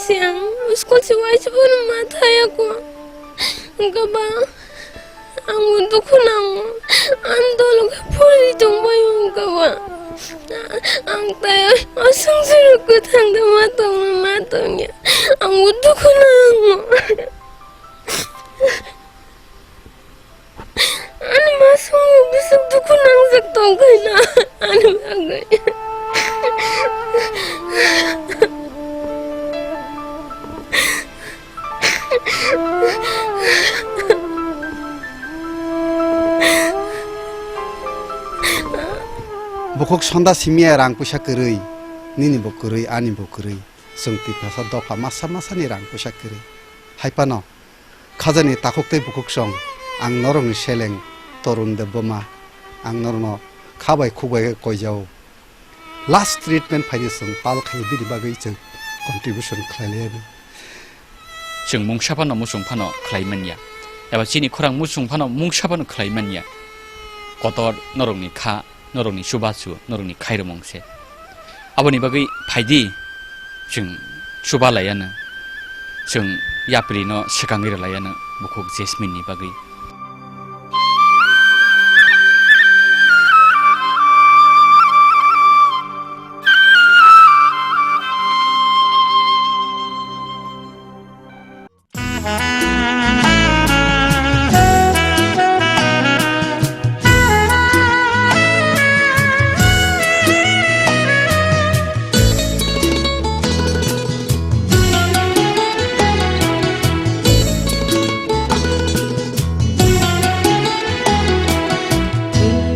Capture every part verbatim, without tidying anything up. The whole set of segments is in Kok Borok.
Siang school si waisa bono ma thaya ko. Hwnkhe ba ang dukhu nango. Ang dolo khe phuri tongbai hwnkhe ba. Ang tai o songsa rok kwthang da ma tongma ma tongya. Ang dukhu nango. Ani masung bising dukhu nangjak tongkhaina ani bagwi. Bukhuk sonda simiya rang puisa kwrwi, nini bo kwrwi, ani bo kwrwi. Chwng Tiprasa dopha masa masani rang puisa kwrwi. Hai phano khajani takhuk tei bukhuk song ang norokni seleng Torun Debbarma, ang norokno kha bai khuk bai khe koijao. Last treatment phaidi chwng pal khai bini bagwi chwng contribution khlai laiyani. Chwng mungsa phano muchung phano khlai manya, eba chini khorang muchung phano mungsa phano khlai manya. Kotor norokni kha, norokni chubachu, norokni khairomung se. Aboni bagwi phaidi, chwng chuba laiyano, chwng yaprino swkangwi rwlaiyano bukhuk Jasmine ni bagwi.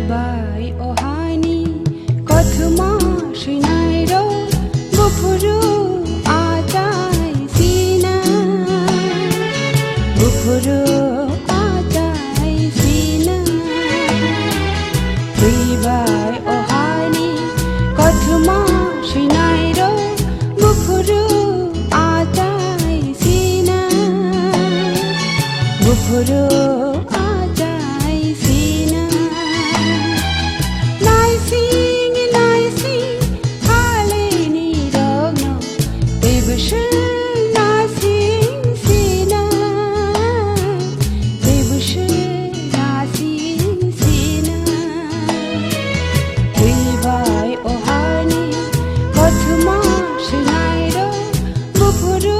Bai o haini kothoma swinairok buphuru achai sina, buphuru achai sina. Twi bai o haini kothoma swinairok buphuru achai sina, buphuru achai sina. Naising naising phalini rokno teibo se nasing sina, teibo se nasing sina. Twi bai o haini kothoma swinairok buphuru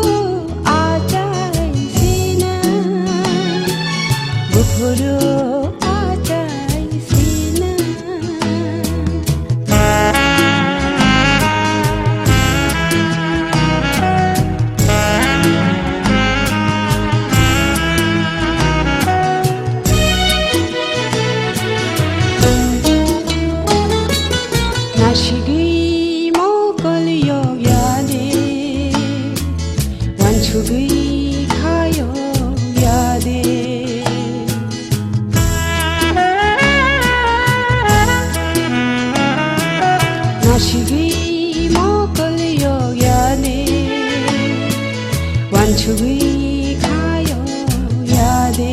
achai sina, buphuru achai sina. Nasigwi mokol yok ya de, wansugwi kha yok ya de. Nasigwi mokol yok ya de, wansugwi kha yok ya de.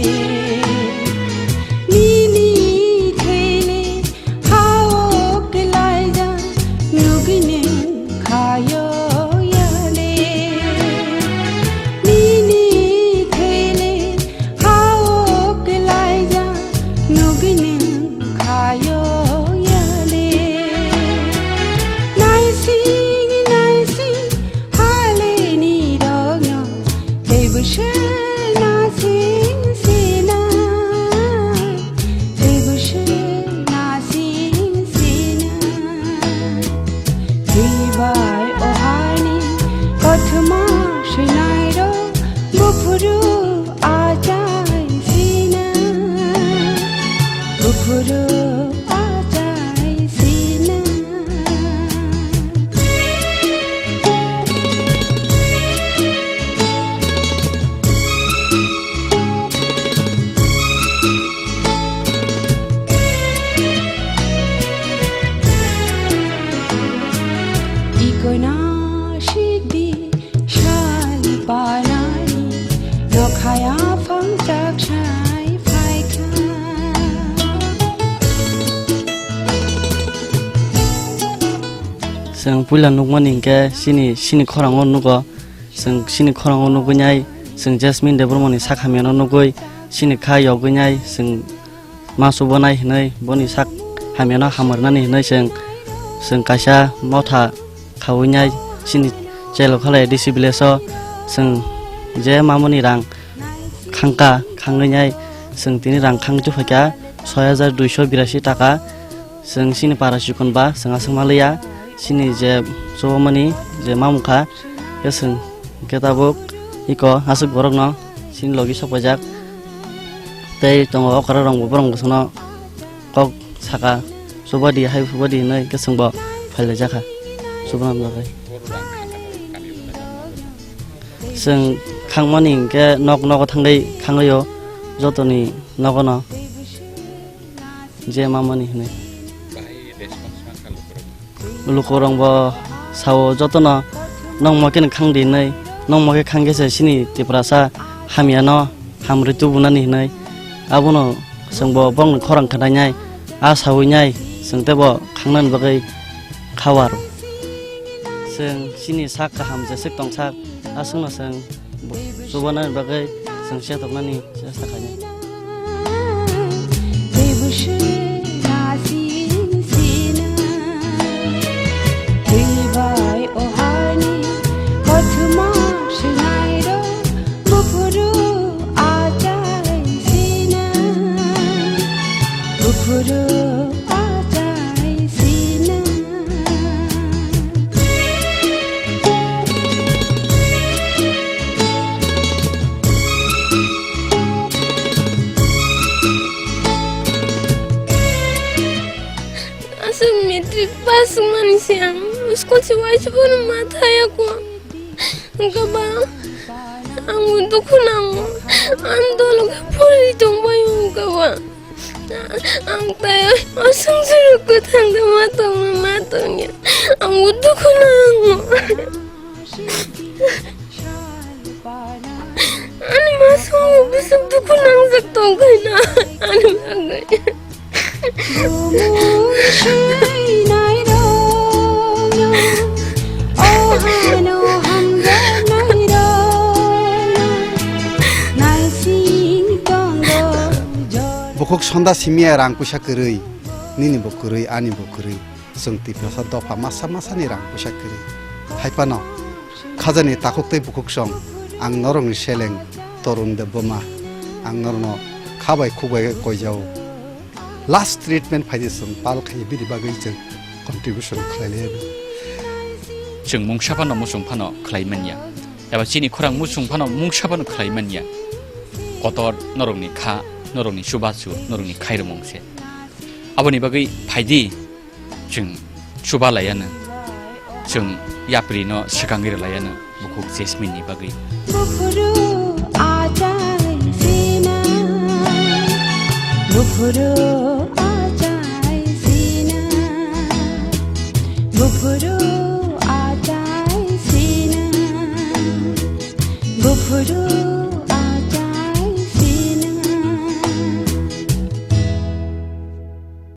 Nini thele hao kelaijak nugwi nwng kha yok ya de. Nini thele hao kelaijak nugwi nwng kha yok ya de. Naising naising phalini rokno teibo se nasing sina, teibo se nasing sina. Twi bai o haini kothoma swinairok buphuru achai sina, buphuru achai sina. Ikoina sidi sali panai nokhaya phang chak sai phaikha. Chwng puila nukmani hinkhe chini, chini khorango nugo. Chwng chini khorang o nugwi nai, chwng Jasmine Debbarma ni sak hamya no nugwi chini kha yogwi nai, chwng ma chubanai hinwi boni sak hamya no hamrwnani hinwi chwng, chwng kaisa motha khawi nai chini chelo khalai D C village o chwng je mamoni rang khangka khangwi nai chwng tini rang khang chuphaikha soi hajar duiso birasi taka. Chwng chini para chikon ba chwng aswk ma liya, chini je chubamani je mamung kha, khe chwng khe tabuk iko aswk borokno chini logi sok paijak. Tei tongo okra rok bo borok bwsano kok saka, "Chubadi hai chubadi," hinwi khe chwng bo phailaijak kha chubana bagwi. Chwng khangmani hinkhe nok nogo thangwi khangwi o jotoni nogono. Je mamani hinwi. Bahai response ma kha lukurok? Lukurok bo sao jotono, "Nongmo khe khang di," hinwi, "Nongmo khe khang khe se chini Tiprasa hamya no hamrwi tubunani," hinwi. Abono chwng bo bongni khorang khnainai, a sawi nai, chwng tei bo khangnani bagwi kha waro. Chwng chini sak kaham jeswk tongsak, aswkno chwng bo-, chubanani bagwi chwng chetoknani chesta khainai. Aswk matric pass wngmani se ang school se uaisa bono ma thaya kho. Wngkha ba ang bo dukhu nango. Ang dolo khe phuri tongbai wngkha ba. Ang tai o songsa rok kwthang khe ma tongno ma tongya. Ang bo dukhu nango. Ani ma songo bwswk dukhu nangjak tongkhaina ani bagwi. Bukhuk sonda simiya rang puisa kwrwi, nini bo kwrwi, ani bo kwrwi. Chwng Tiprasa dopha masa masani rang puisa kwrwi. Hai phano khajani takhuk tei bukhuk song, ang norokni seleng Torun Debbarma, ang norokno kha bai khuk bai khe koijao. Last treatment phaidi chwng pal khai bini bagwi chwng contribution khlai lai. Chwng mungsa phano muchung phano khlai manya, eba chini khorang muchung phano mungsa phano khlai manya. Kotor norokni kha, norokni chubachu, norokni khairokmung se. Aboni bagwi phaidi. Chwng chuba laiya no, chwng yapri no swkangwi rwlaiya no bukhuk Jasmine ni bagwi. Buphuru achai sina, buphuru achai sina, buphuru achai sina, buphuru